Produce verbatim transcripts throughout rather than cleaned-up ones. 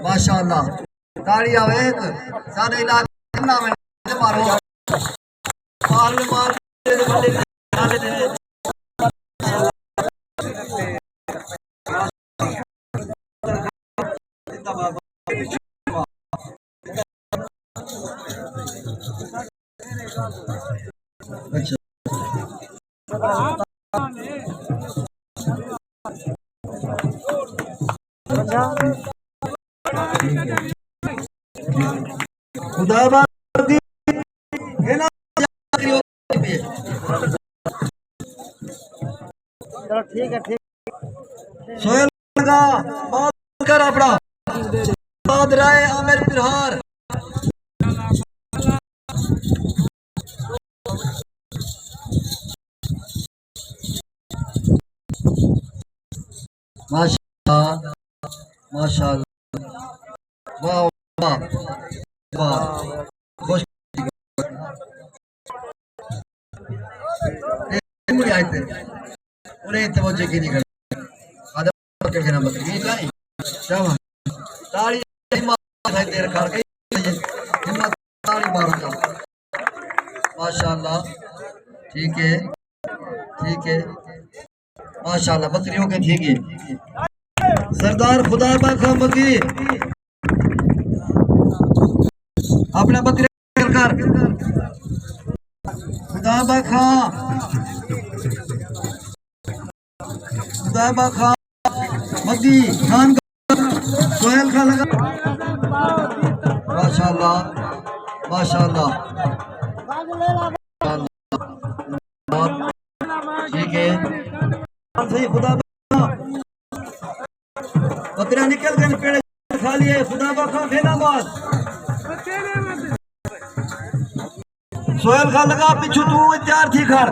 ماشاءاللہ۔ تاڑی آوے ہک سارے علاقے نہ ونڄے مارو۔ پارلیمان دے وݙے اچھا۔ خدا باد۔ چلو ٹھیک ہے، ٹھیک۔ سہیل لڳا، بات کر اپݨا۔ باد رائے عامر پرہار۔ ماشاءاللہ، ماشاءاللہ۔ واہ، واہ، واہ۔ خوش۔ اے مڑی آئے تے۔ انہیں توجہ کی نہیں کرنی۔ آدم پکڑ کے نہ بکری۔ یہ کیا ہے؟ کیا بات؟ تاڑی مار ہے، دیر کر کے۔ ہمت تاڑی مارو جا۔ ماشاءاللہ۔ ٹھیک ہے۔ ٹھیک ہے۔ ماشاءاللہ، بکری ہو کے ٹھیک ہے۔ سردار خدا بخش مکی، اپݨا بکرے کر۔ خدا بخش، خدا بخش مکی خان، سہیل خان لڳا۔ ماشاءاللہ، ماشاءاللہ۔ ٹھیک ہے۔ صحیح، خدا بخش۔ بکرا نکل ڳئے، پیڑے کھا لیے، خدا بخش زندہ باد۔ سہیل خان لڳا پچھوں، توں تیار تھی کھڑ۔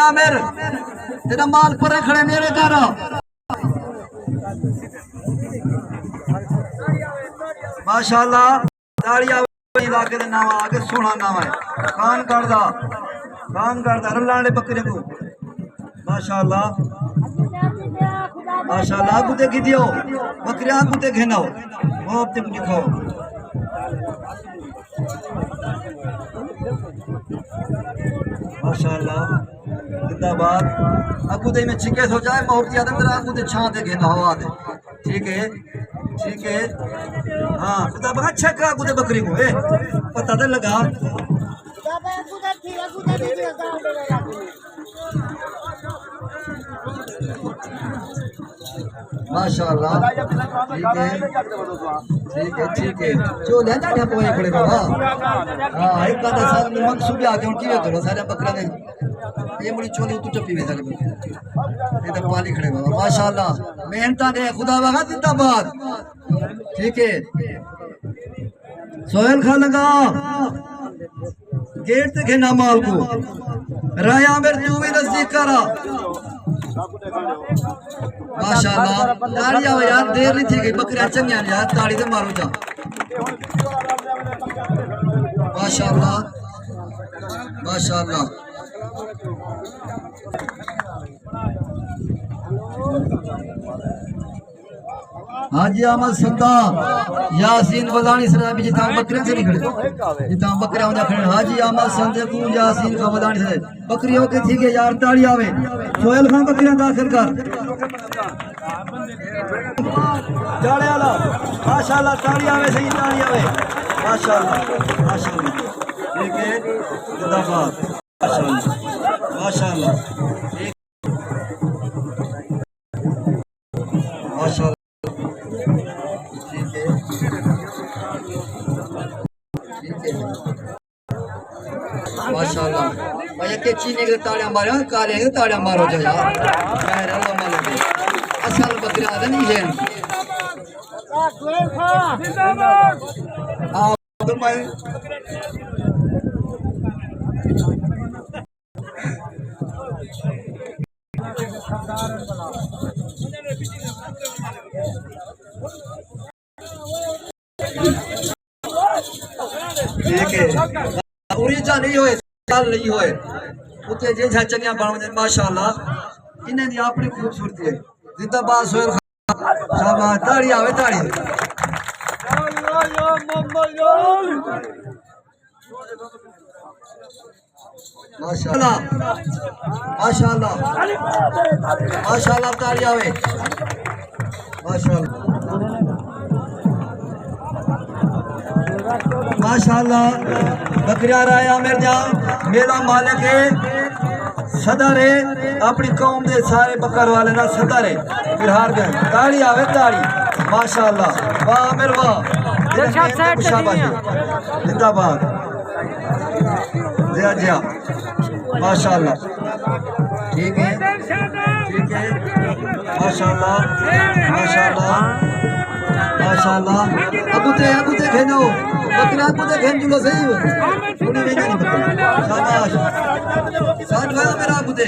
عامر، تیرا مال پرے کھڑے، نیڑے کر۔ ماشاءاللہ۔ تاڑی آوے علاقے دے ناواں آ کے، سوہݨا ناواں ہے۔ خان گڑھ دا، خان گڑھ دا رلاں آلے بکرے کوں۔ ماشاءاللہ۔ ماشاءاللہ، اڳوں تے گھدیو، بکریاں اڳوں تے گھن آؤ۔ خوب تے کوں ݙکھاؤ۔ ماشاءاللہ۔ زندہ باد۔ اڳوں تے میں چھکے سو جائے، محبتی آدم ذرا اڳوں تے چھاں تے گھن ہوا تے۔ ٹھیک ہے، ٹھیک ہے۔ ہاں، خدا بخش، اچھا کا کتے بکری کو، اے، پتہ تے لڳا۔ ماشاءاللہ۔ ٹھیک ہے۔ ٹھیک ہے، ٹھیک ہے۔ چولہے تے ڈھپ ہوئے کھڑے بابا۔ ہاں، ایک آدھا سال میں منصوبے آ کے ہݨ کیویں کرو سارے بکرے نے۔ یہ مڑی چولی اتوں ٹپی وے سارے بکرے۔ یہ تو پانی کھڑے بابا۔ ماشاءاللہ۔ محنتاں دے خدا بخش زندہ باد۔ ٹھیک ہے۔ سہیل خان لڳا۔ گیٹ تے گھن آ مال کوں۔ رائے عامر، توں وی نزدیک کر آ۔ ماشاءاللہ۔ تاڑی آؤ یار، دیر نہیں تھی ڳئی، بکریاں چنڳیاں نے یار، تاڑی تے مارو جا۔ ماشاءاللہ۔ ماشاءاللہ۔ حاجی احمد سندا، یاسین ولانی سرائے، جتھاں بکرے تے نہیں کھڑے، جتھاں بکرے ہوندے کھڑے، حاجی احمد سندے کوں یاسین کا ولانی سرائے۔ بکری ہو کے ٹھیک ہے یار، تاڑی آوے۔ سہیل خان بکریاں داخل کر۔ جاڑے والا، ماشاءاللہ، تاڑی آوے، صحیح تاڑی آوے۔ ماشاءاللہ، ماشاءاللہ۔ ٹھیک ہے، زندہ باد۔ ماشاءاللہ، ماشاءاللہ۔ ٹھیک۔ ماشاءاللہ۔ ٹھیک ہے۔ ٹھیک ہے۔ ماشاءاللہ۔ بھائی، کہ چینے کے تاڑیاں مارے، کالے کے تاڑیاں مارو جو یار۔ خیر اللہ مالک ہے۔ اصل بکرا نہیں ہے۔ آپ تو میں ٹھیک ہے۔ اوریجا نہیں ہوئے، گل نہیں ہوئے۔ اتھے جے جھا چنگیاں بݨ ونڄن، ماشاءاللہ۔ انہیں دی اپݨی خوبصورتی ہے۔ زندہ باد سہیل خان۔ شاباش، تاڑی آوے، تاڑی۔ ماشاءاللہ، ماشاءاللہ، ماشاءاللہ، تاڑی آوے۔ ماشاءاللہ، ماشاءاللہ۔ بکریاں راہے عامر جان، میلہ مالک ہے، صدر ہے، اپݨی قوم دے سارے بکر والے دا صدر ہے۔ پھر ہار ڳئے۔ تاڑی آوے، تاڑی۔ ماشاءاللہ۔ واہ عامر واہ۔ دلشاد صاحب، شاباش۔ زندہ باد۔ جی ہاں، جی ہاں۔ ماشاءاللہ۔ ٹھیک ہے، ٹھیک ہے۔ ماشاءاللہ، ماشاءاللہ، ماشاءاللہ۔ اڳوں تے، اڳوں تے گھنو۔ بکرا اڳوں تے گھن جلو صحیح ہو۔ تھوڑی ویندے نہیں بکرا۔ شاباش۔ ساتھ بھائی میرا اڳوں تے۔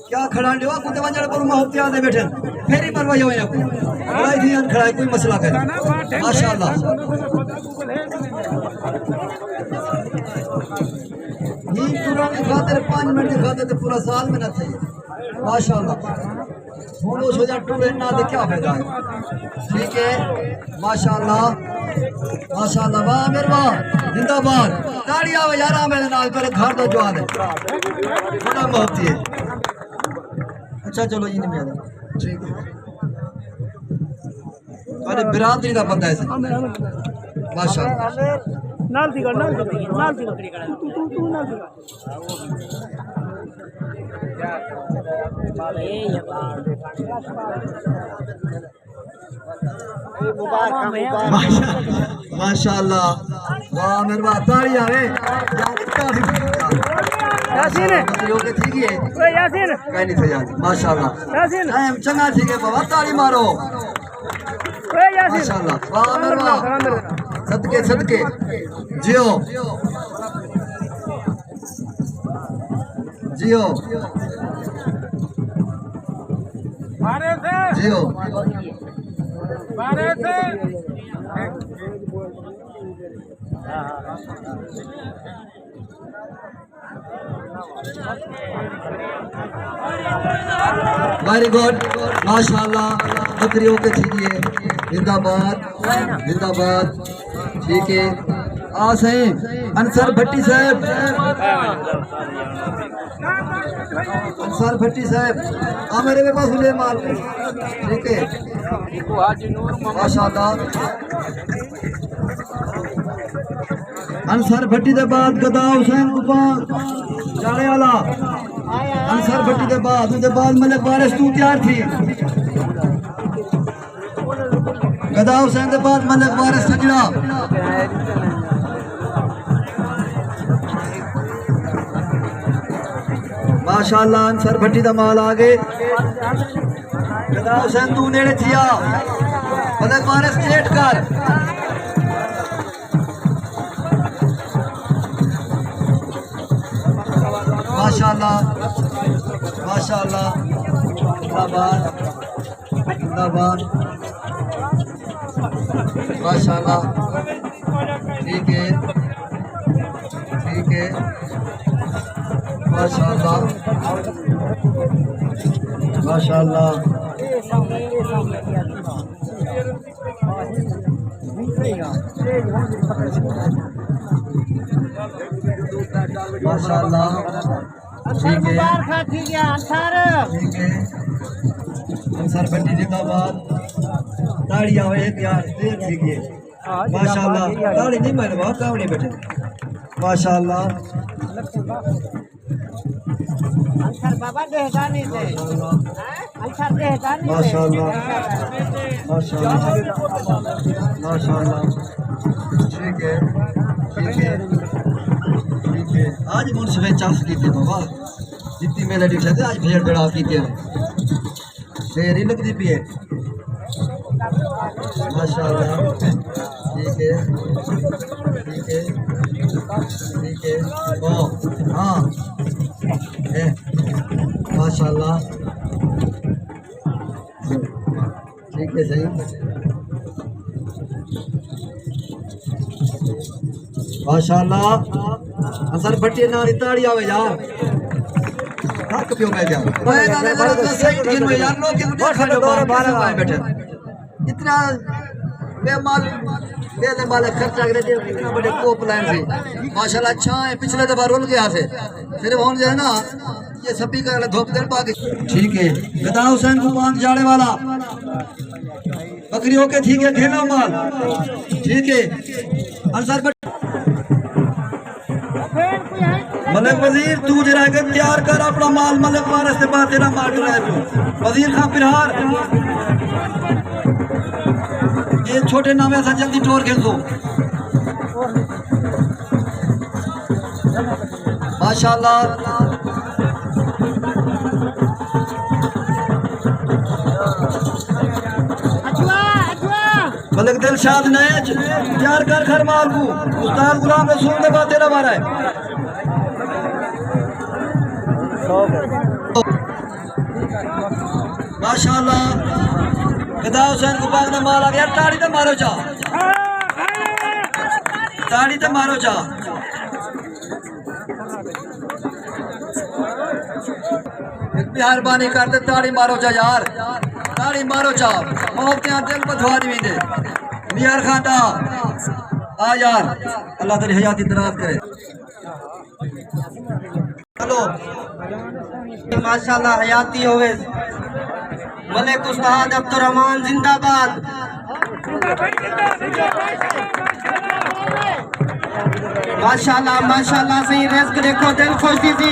کیا کھڑا ݙیو، اڳوں تے ونڄݨ پر محبتیاں دے ٻیٹھے۔ پھر ہی مروائی ہوئے اڳوں۔ کھڑائی تھی ان کھڑائی، کوئی مسئلہ کائے۔ ماشاءاللہ۔ نی پورا دی خاطر، پنج منٹ دی خاطر تے پورا سال محنت تھئی۔ ماشاءاللہ۔ ہݨ او سوچا ٹورے نہ تے کیا فائدہ ہے؟ ٹھیک ہے، ماشاءاللہ، ماشاءاللہ، واہ عامر واہ، زندہ باد۔ تاڑی آوے یار عامر دے نال، پہلے گھر دا جوان ہے، بڑا محبتی ہے۔ اچھا چلو جی، نہیں میرا، ٹھیک ہے۔ تہاݙے برادری دا بندہ ہے سر۔ ماشاءاللہ۔ نال دی ڳالھ، نال دی ڳالھ، نال دی ڳالھ۔ توں، توں، توں نال دی ڳالھ۔ ماشاءاللہ، ماشاءاللہ۔ واہ میرے واہ، تاڑی آوے۔ یاسین۔ بکری ہو کے تھی ڳئی ہے۔ اوئے یاسین۔ کہیں نہیں تھے یار۔ ماشاءاللہ۔ یاسین۔ ٹائم چنگا تھی ڳیا بابا، تاڑی مارو۔ اوئے یاسین۔ ماشاءاللہ۔ واہ میرے واہ۔ صدقے، صدقے۔ جیو۔ جیو۔ جیو۔ ویری گڈ، ماشاءاللہ، بکری ہو کے تھی ڳئی ہے۔ زندہ باد، زندہ باد۔ ٹھیک ہے، آ سائیں انصر بھٹی صاحب، انصر بھٹی صاحب، آ میرے پاس لے مال۔ ٹھیک ہے، ماشاءاللہ۔ انصر بھٹی دے بعد گدا حسین کپاں جاڑے والا۔ انصر بھٹی دے بعد، اوں دے بعد ملک وارث توں تیار تھی۔ گدا حسین دے بعد ملک وارث سجڑا۔ ماشاءاللہ، انصر بھٹی دا مال آ ڳئے۔ گدا حسین توں نیڑے تھی آ۔ ملک وارث چیٹ کر۔ ماشاءاللہ، ماشاءاللہ، زندہ باد، زندہ باد۔ ماشاءاللہ، ٹھیک ہے، ٹھیک ہے، ماشاءاللہ، ماشاءاللہ۔ ماشاءاللہ۔ ٹھیک ہے۔ مبارک تھی ڳیا انصر۔ ٹھیک ہے۔ انصر بھٹی زندہ باد۔ تاڑی آوے یار، دیر تھی ڳئی۔ ماشاءاللہ۔ تاڑی نہیں مارے، بہت کاوڑے بیٹھے۔ ماشاءاللہ۔ انصر بابا دہدانی دے۔ انصر دہدانی دے۔ ماشاءاللہ۔ ماشاءاللہ۔ ماشاءاللہ۔ ٹھیک ہے۔ ٹھیک ہے۔ ٹھیک ہے۔ آج منصف چانس کیتے بابا۔ جتنی میلے ݙٹھے تے آج بھیڑ بھڑا کیتے۔ دیر ہی لڳدی پئی ہے۔ ماشاءاللہ۔ ٹھیک ہے۔ ٹھیک ہے۔ ٹھیک ہے۔ واہ۔ ہاں۔ ہے۔ ماشاءاللہ۔ ٹھیک ہے سائیں۔ ماشاءاللہ۔ سر بھٹی نال دی تاڑی آوے یار۔ تھک پیو میں جا۔ میں نال میرا سیٹ گن میں یار، لوگ کیوں دیکھا جو باہر کسی وائے بیٹھے۔ اتنا بے مال، بے دے مال خرچہ کرے دے، اتنا بڑے کوپ لائن سے۔ ماشاءاللہ اچھا ہے، پچھلے دفعہ رول گیا سے۔ صرف ہن جو ہے نا، یہ سپیکر والے دھوپ دن پا کے۔ ٹھیک ہے، گدا حسین کو پانچ جاڑے والا۔ بکری ہو کے ٹھیک ہے، گھیلا مال۔ ٹھیک ہے۔ انصر بٹ-، ملک وزیر، تو جرا ہے کہ تیار کر اپنا مال، ملک وارث تے بعد تیرا مال ڈرائے تو۔ وزیر خان پرہار۔ یہ چھوٹے نامے سا جلدی ٹور کھیل دو۔ ماشاءاللہ۔ ملک دلشاد نیچ تیار کر گھر مال کو، استاد غلام رسول دے بعد تیرا وارا ہے۔ ماشاءاللہ۔ گدا حسین کو باغ دا مال آ گیا، تاڑی تے مارو چا۔ تاڑی تے مارو چا۔ مہربانی کر تے تاڑی مارو چا یار، تاڑی مارو چا۔ محبتیاں دل بدھوا دی ویندے۔ میار خان دا آ یار، اللہ تیری حیاتی دراز کرے۔ چلو۔ ماشاءاللہ حیاتی ہوئے۔ ملک استاد عبدالرحمان زندہ باد۔ ماشاءاللہ، ماشاءاللہ، سائیں رزق ݙیکھو، دل خوش تھی سی۔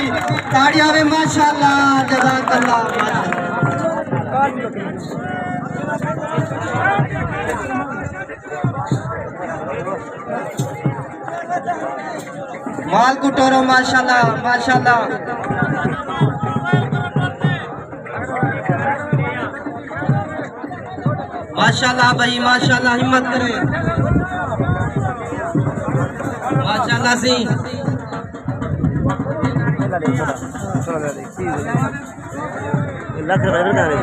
تاڑیاں وے، ماشاءاللہ، جزاک اللہ، ماشاءاللہ۔ مال کوں ٹورو، ماشاءاللہ، ماشاءاللہ۔ ماشاءاللہ بھائی، ماشاءاللہ، ہمت کرے۔ ماشاءاللہ سی۔ لکھ روپے بھی ڈالے۔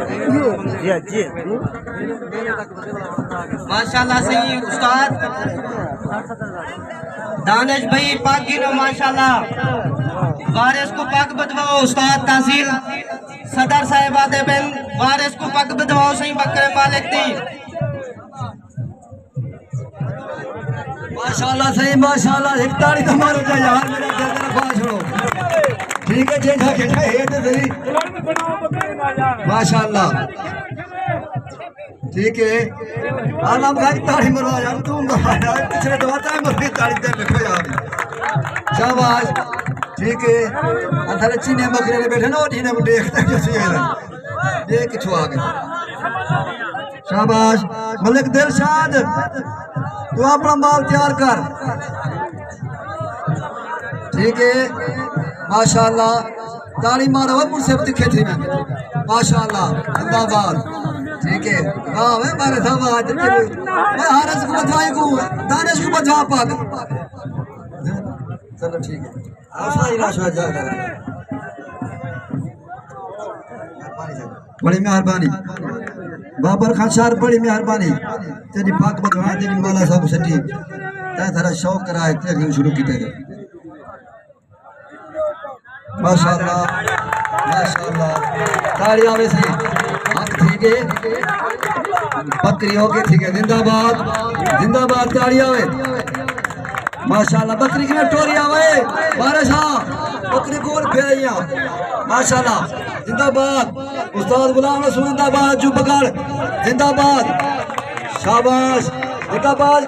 جی، جی۔ ماشاءاللہ سی استاد۔ دانش بھائی پگ گھنو، ماشاءاللہ۔ وارث کو پگ بدھواؤ، استاد تحصیل صدر صاحب آتے پن، وارث کو پگ بدھواؤ سائیں بکرے مالک دی۔ ماشاءاللہ سائیں، ماشاءاللہ، ہک تاڑی تے مارو چا یار، میرا دل طرف آ چھوڑو۔ ٹھیک ہے، جیٹھا کھیٹا ہے تے صحیح۔ ماشاءاللہ۔ ٹھیک ہے۔ عالم بھائی تاڑی مروا یار، توں مروا یار، پچھلے دفعہ تاں مروا تاڑی تے لکھو یار۔ شاباش۔ ٹھیک ہے۔ اندر چینے بکرے نے بیٹھے نا، وہ چینے کو دیکھتے جو سی ہے۔ دیکھ کتھوں آ گئے۔ شاباش۔ ملک دلشاد، تو اپنا مال تیار کر۔ ٹھیک ہے۔ ماشاءاللہ۔ تاڑی مارو، منصف تکھے تھی میں۔ ماشاءاللہ، زندہ باد۔ ٹھیک ہے۔ واہ، وے مارے صاحب، آج تے میں حارث کو بدھوائے کو، دانش کو بدھوا پاک۔ چلو ٹھیک ہے۔ آؤ ساری راش ہو جائے گا۔ بڑی مہربانی۔ بابر خان شاہ، بڑی مہربانی۔ تیری پاک بدھوا، تیری مولا صاحب سٹی۔ تے تھرا شوق کرائے، تے شروع کیتے۔ ماشاءاللہ، ماشاءاللہ۔ تاڑی آوے سی۔ حق تھی گئے۔ بکری ہو کے تھی گئے۔ زندہ باد۔ زندہ باد، تاڑی آوے۔ ماشاءاللہ، بکری کیویں ٹوری آوے۔ بارش ہاں۔ بکری گول پھیرائیاں۔ ماشاءاللہ۔ زندہ باد۔ استاد غلام رسول زندہ باد، جو بگڑ۔ زندہ باد۔ شاباش۔ زندہ باد۔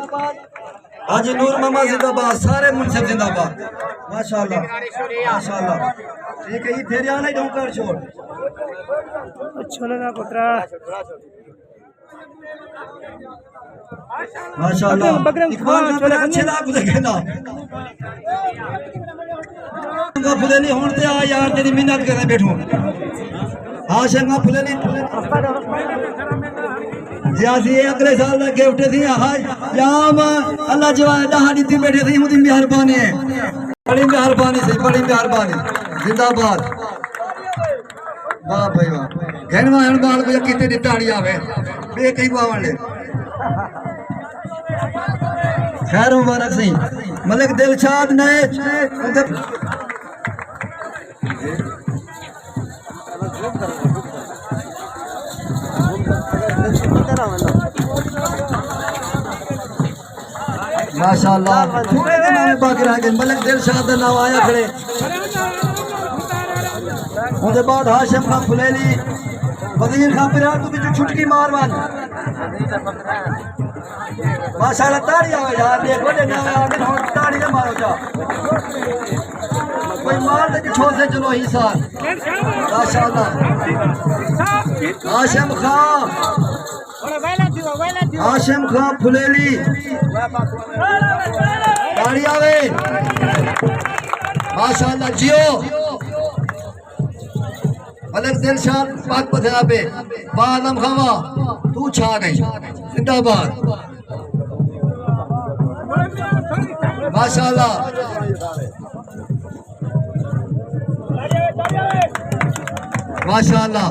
حاجی نور محمد زندہ باد، سارے منصف زندہ باد۔ ماشاءاللہ، ماشاءاللہ۔ ٹھیک ہے، یہ پھر آنا ہی ڈھونگ کر چھوڑ۔ اچھا لگا پترا۔ ماشاءاللہ۔ بکرم، بکرم اقبال خان، صاحب، چھوڑے اچھے لاکھ دے گھنا۔ گپ دے نہیں ہون تے آ یار، تیری منت کرے بیٹھوں۔ ہاشم گپ دے نہیں۔ جی اسی اگلے سال دا گفٹ سی، ہاں، جام اللہ جو ہے، ڈاہا ڈتی بیٹھے سی، اودی مہربانی ہے۔ بڑی مہربانی سی، بڑی مہربانی۔ زندہ باد۔ واہ بھائی واہ۔ گھن واہن بال کو کتے دی تاڑی آوے۔ بے کئی باون لے۔ خیر مبارک سی۔ ملک دلشاد نئے ماشاءاللہ۔ تھوڑے دے نام باقی رہ گئے، ملک دلشاد دا نام آیا کھڑے۔ اوندے بعد ہاشم خان پھلیلی، وزیر خان پرا، توں وچوں چھٹکی مار ونڄ۔ ماشاءاللہ، تاڑی آوے یار، ݙیکھ وݙے نام آ ڳئے، ہݨ تاڑی نہ مارو جا۔ کوئی مار تے کچھو سے چلو ہی سال۔ ماشاءاللہ۔ ہاشم خان۔ ہاشم خان پھلیلی۔ تاڑی آوے۔ ماشاءاللہ، جیو۔ ملک دلشاد پاک پتھرا پہ۔ واہ عالم خان واہ، توں چھا ڳئیں۔ زندہ باد۔ ماشاءاللہ۔ ماشاءاللہ۔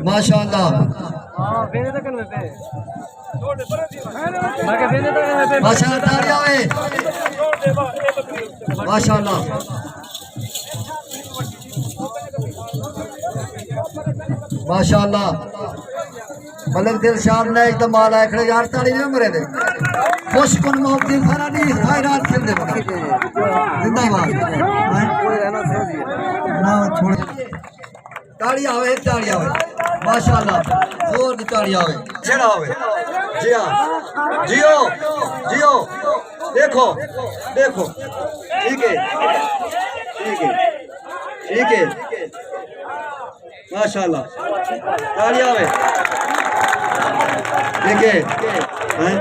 ماشاءاللہ۔ ماشاءاللہ، تاڑی آوے۔ ماشاءاللہ۔ ماشاءاللہ۔ ملک دلشاد نئے اک دم مال آئے کھڑے یار، تاڑی نہیں مرے دے۔ خوش کن موت دی سارا دی خیرات کھل دے بابا۔ زندہ باد۔ نہ چھوڑ۔ تاڑی آوے، تاڑی آوے۔ ماشاءاللہ۔ زور دی تاڑی آوے۔ جڑا آوے۔ جی ہاں۔ جیو۔ جیو۔ ݙیکھو۔ ݙیکھو۔ ٹھیک ہے۔ ٹھیک ہے۔ ٹھیک ہے۔ ماشاءاللہ۔ تاڑی آوے۔ ٹھیک ہے۔ ہیں؟